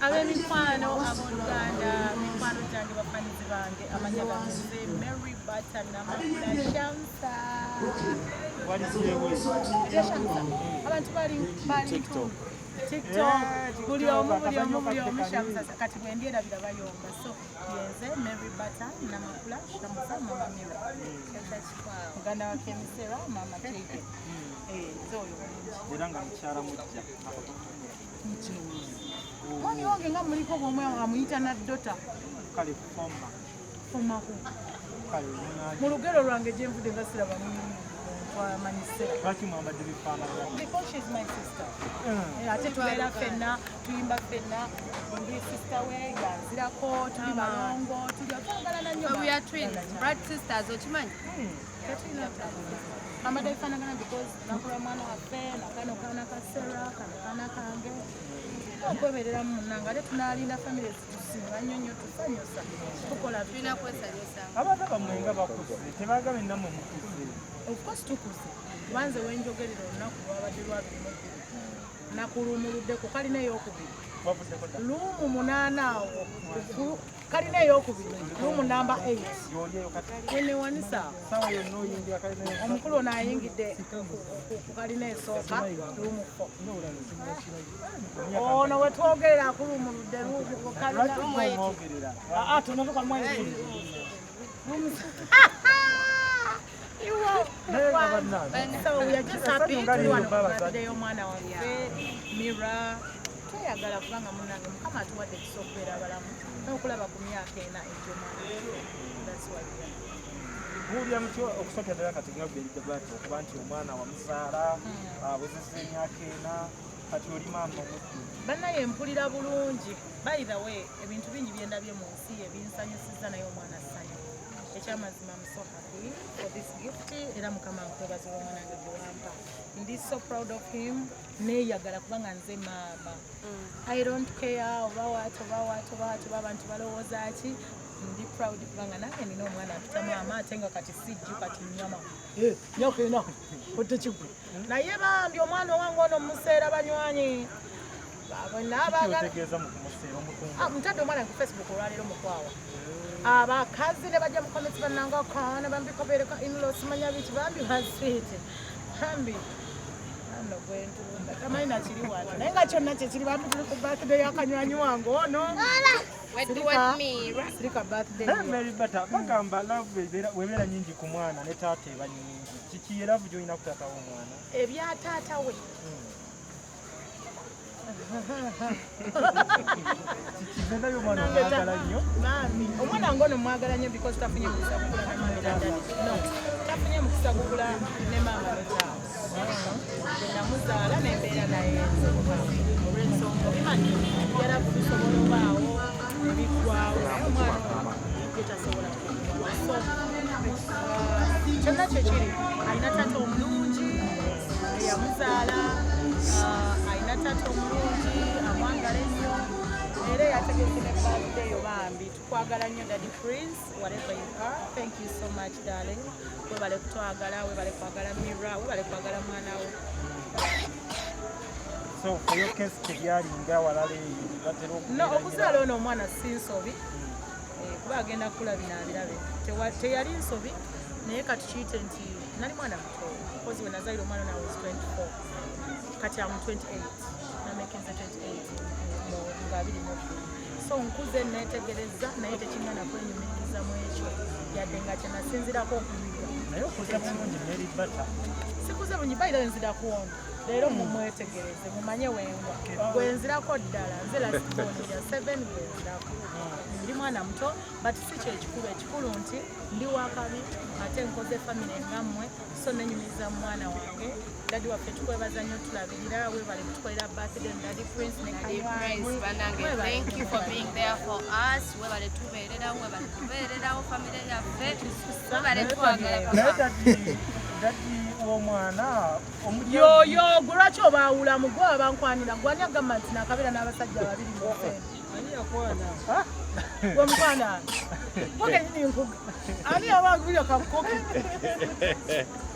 Ab'emikwano, abooluganda, mikwano gyange, bafanizi bange, amanya gange nze Mary Bata Namakula Shamsa. Erya Shamsa abantu bali bali TikTok. TikTok, buli omu, buli omu, buli omu Akazannyo. Shamsa. Kati bwe ndyerabira bayomba. So yenze Mary Bata Namakula Shamsa, Mama Mira, muganda wa Kemisera, Mama Jake. Nze oyo bulungi. Era nga mukyala mujja. Mwami wange nga muliko bwomwe amuyita na dota. Kale foma. Fomako. Kale munange. Mu lugero lwange gye nvudde nga siraba twamanyisera. Lwaki mwambadde bifaanagana? Because she's my sister. Ate tubeera ffenna, tuyimba ffenna, ndi sister we, yanzirako, tuli balongo, tuli twagalana nnyo. But we are twins, blood sisters, okimanyi? Ambadde bifaanagana because nakula mwana waffe, nakano kaana ka Sera, kano kaana kange. Tulina okwebereramu munnange, ate tunaalinda family zitusinga nnyo nnyo, tusanyusa, tukola. Tulina kwesanyusa. Abaana bammwe nga bakuze, tebagabe nammwe mukuze? Of course tukuze, kubanze wenjogerera olunaku lwabadde lwa 22, nakulumuluddeko kalina eyokubiri. Wavuddeko dda? Luumu 8 awo kalina eyokubiri, room namba 8. Gy'oli eyo kati? Wenewanisa. Saawa yonna oyingira kalina eyo. Omukulu ono ayingidde ku kalina esooka, room 4. Ono wetwogerera akulumuludde room kalina. Lwaki omwogerera? Aa, tonatuka mwayingidde. Naye nga bannange. So we are just happy, Essanyu nga tuli wano lino ku abazadde. birthday y'omwana waffe Mira. Tweyagala kubanga munnange Mukama atuwadde ekisa okubeera abalamu n'okulaba ku myaka 4 egy'omwana. That's why we are. Muwulira mutyo okusookera ddala kati nga Mary Bata okuba nti omwana wamuzaala, awezezza emyaka 4, kati oli maama omuddu? Bannaye, mpulira bulungi. By the way, ebintu bingi byendabye mu nsi ebinsanyusiza, naye omwana ssanyu. Ekyamazima, I'm so happy for this gift, era Mukama nkwebaza olw'omwana wange gwe wampa. Ndi so proud of him. Neeyagala kubanga nze maama. I don't care oba what, oba what, oba what, oba abantu balowooza ki. Ndi proud kubanga nange nina omwana ampita maama, ate nga kati sijju, kati nyama. Myaka 4 otekigwe, naye bambi omwana owange ono museera banywanyi n'abaagala. Kyotegeeza mu kumuseera omutumba? Ah, ntadde omwana ku Facebook olwaleero mukwawa abakazi ne bajja mu comments, bannanga kaana bambi kabeereka inlaw, simanya biki, bambi basweet, bambi ano gwentunda tamanyi nakiri wano, naye nga kyonna kyekiri. Bambi tuli ku birthday y'akanywanyi wange ono. What Mira? Sirika, birthday. Naye Mary Bata, bagamba love webeera nyingi ku mwana ne taata eba nyingi. Kiki ye love gy'olina ku taata w'omwana? Ebya taata we. Kiki zendayo omwana omwagala nnyo? Mami, omwana wange ono mwagala nnyo because tafunye mukisa gukula ne mami na daddy. No, tafunye mukisa gukula ne maama ne taata. Bwe namuzaala nembeera naye nzekka olw'ensonga obimanyi yalavu bisobola obaawo ne biggwawo, naye omwana ono ye tasobola kuggwawo. So kyonna kyekiri, alina taata omulungi eyamuzaala, alina taata omulungi amwagala ennyo, era yategese ne birthday yo. Bambi tukwagala nnyo, Daddy Prince, whatever you are, thank you so much, darling. Webale kutwagala, webale kwagala Mira, webale kwagala mwana we. So for your case tebyalinga walala eyo batera No, okuzaala ono omwana si nsobi. Kuba agenda kukula bino abirabe. Teyali nsobi, naye katukiyite nti nali mwana muto, 'cause we nazalira omwana ono I was 24, kati am 28, namekinze 28 nga 22, so nkuze netegereza, naye tekingana kwenyumiriza mu ekyo yadde nga kyenasinzirako okuyiga. Naye okuze bulungi, Mary Bata. Sikuze bunyi bayira, nzira kuwono leero, mumwetegereze mumanye wengwa gwenzirako ddala. Nze last born ya 7 gwenzirako, ndi mwana muto, but si kyekikulu. Ekikulu nti ndi wakabi ate nkoze family ngammwe, so nenyumiza mu mwana wange. Daddy waffe, tukwebaza nnyo, tulabirira, webale kutukolera birthday, Daddy Prince ne Daddy Kanywanyi. Prince, banange, Webale. thank you for being there for us. Webale tubeererawo, webale kubeererawo family yaffe. Webale twagala Naye papa. Daddy w'omwana omulya? Yoyo gwe, lwaki obaawulamu? Gwe abankwanira gwani agamba nti nakabeera n'abasajja babiri mu nsi? Ani yakwana? Gwe mukwana gwe kenyini nkuga, ani aba agulira kakoki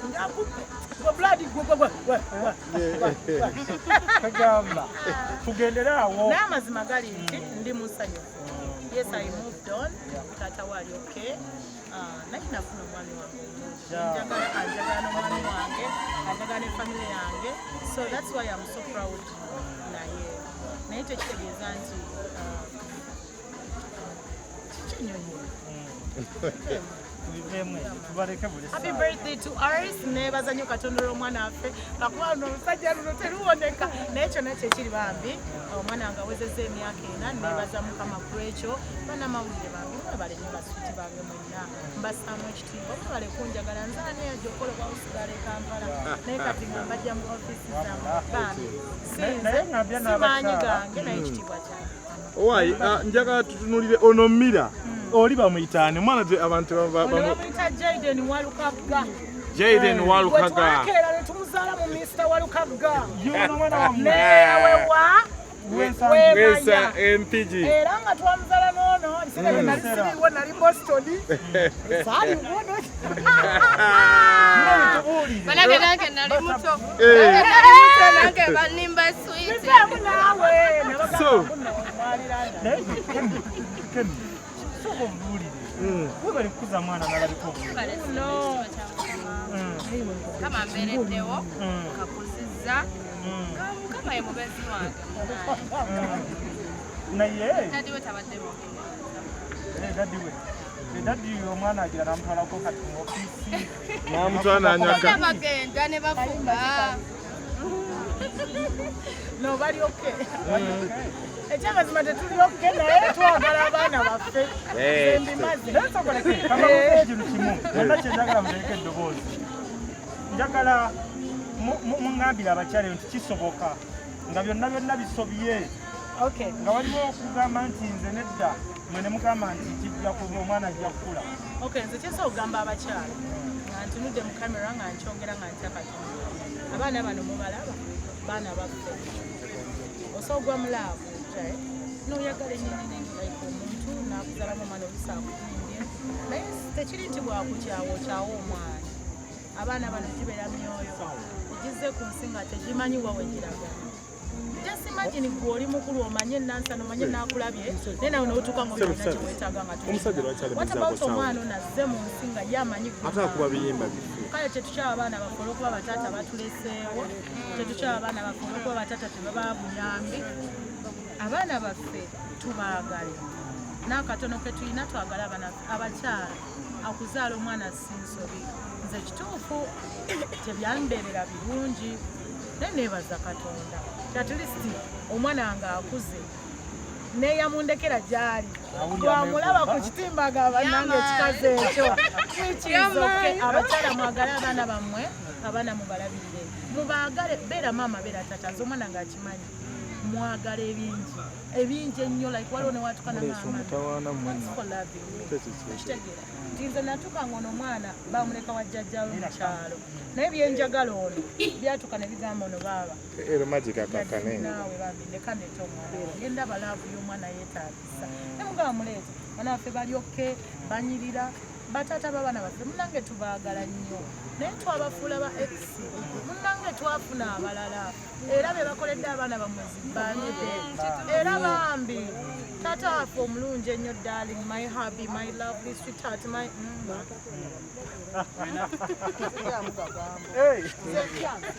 njakupe? Gwe blood gwe gwe gwe gwe. Kagamba tugendere awo. Naye amazima gali nti ndi musanyufu. Yes, I moved on. Taata we ali okay. Ah, naye nafuna omwami wange omulungi. Njagala, anjagala n'omwami wange, anjagala ne family yange, so that's why I'm so proud. Naye tekitegeeza nti ah, kiki ennyonyi. Tubiveemu ekyo, tubaleke buli Happy ssaawa. birthday to us. Neebaza nnyo Katonda olw'omwana waffe, lwakuba luno olusajja luno teruwoneka, naye kyonna kyekiri bambi omwana wange awezezza emyaka 4. Neebaza Mukama ku ekyo. Bannamawulire bambi, mwebale nnyo, basuuti bange mwenna, mbassaamu ekitiibwa, mwebale kunjagala. Nze ani ajja okukola obwawusigala e Kampala, naye kati nga mbajja mu ofiisi zammwe bambi. Naye ngambye Sinze simaanyi n'abakyala. gange, naye ekitiibwa kyange. Owaayi, njagala tutunulire ono Mira. Oli bamuyitaani omwana abantu Ono bamuyita Jaden Walukagga. Jaden Bwe Walukaga. twakeera ne tumuzaala mu Mr Walukagga. Yono omwana wammwe? Newewa. Wensangi. Wesa Mpigi. Era nga twamuzaala noono ebiseera bye nali siriiwo, nali Boston, saaliwo. Tubuulire. Banange, nange nali muto. Eh. Nali muto, nange banimba sweet. Biveemu naawe. Naye Kemi, Kemi, sooka obuulire. Webale kukuza mwana n'alabika obulungi. No. Mukama mbeereddewo, kakuzizza. Mukama ye mubeezi wange, munange. Naye Daddy we tabadde mubi. Daddy we, daddy omwana agira namutwalako kati mu ofiisi. N'amutwala n'anywaka. Bagenda ne bafuga. No, bali okay. Ekyamazima tetuli okay, naye twagala abaana baffe. Mbimaze. Naye sokoleke kambabuze ekintu kimu yonna kyenjagala mutereke eddoboozi. Njagala muŋŋambire abakyala nti kisoboka nga byonna byonna bisobye, nga waliwo okugamba nti nze nedda, mwe ne mugamba nti kijja kuba, omwana ajja kukula. Okay, nze kyensobola okugamba abakyala nga ntunudde mu kamera, nga nkyongera nga ntya Katonda, abaana bano mubalaba, baana baffe. Osobola ogwa mu love noyagala ennyini, like omuntu nakuzalamu omwana, oluusi akuyimbye, naye tekiri nti bwakukyawa okyawa omwana. Abaana bano gibeera myoyo egizze ku nsi nga tegimanyi wa wegiraga. Just imagine gwe oli mukulu, omanye enansana, omanye nakulabye, naye nawe notuuka nga olina kyewetaaga nga Omusajja lwaki What alemezaako about sound? omwana ono azze mu nsi nga ye amanyi gwe Ate akuba biyimba bifu. Kale tetukyaba abaana baffe olwokuba bataata batuleseewo, tetukyaba abaana baffe olwokuba bataata tebabaa buyambi. Abaana baffe tubaagale n'akatono ke tulina, twagale abaana baffe. Abakyala, akuzaala omwana si nsobi. Nze kituufu tebyambeerera birungi, naye neebaza Katonda at least omwana wange akuze, neyamundekera gyali twamulaba ku kitimba agamba nange ekikazi ekyo, which is okay. Abakyala, mwagale abaana bammwe, abaana mubalabirire, mubaagale. Beera maama, beera tata. Nze omwana nga akimanyi mwagala ebingi, ebingi ennyo, like waliwo newatuka Muleese omutawaana mmwe Thanks nno. for loving me. Okitegeera nti nze natuuka nga ono omwana bamuleka wa jjajjawe mu kyalo, naye byenjagala ono byatuuka ne bigamba ono baaba Ero magic akakane. Naawe bambi ndeka ndeeta omwana wange, ndaba love y'omwana yeetaagisa, ne mugamba muleete. Baana baffe bali okay, banyirira. Bataata b'abaana baffe munange tubaagala nnyo, naye twabafuula ba ex. Munange twafuna abalala, era be bakoledde abaana bammwe zibbanyide. Era bambi taata waffe omulungi ennyo, darling, my hubby, my lovely sweetheart, my Hey.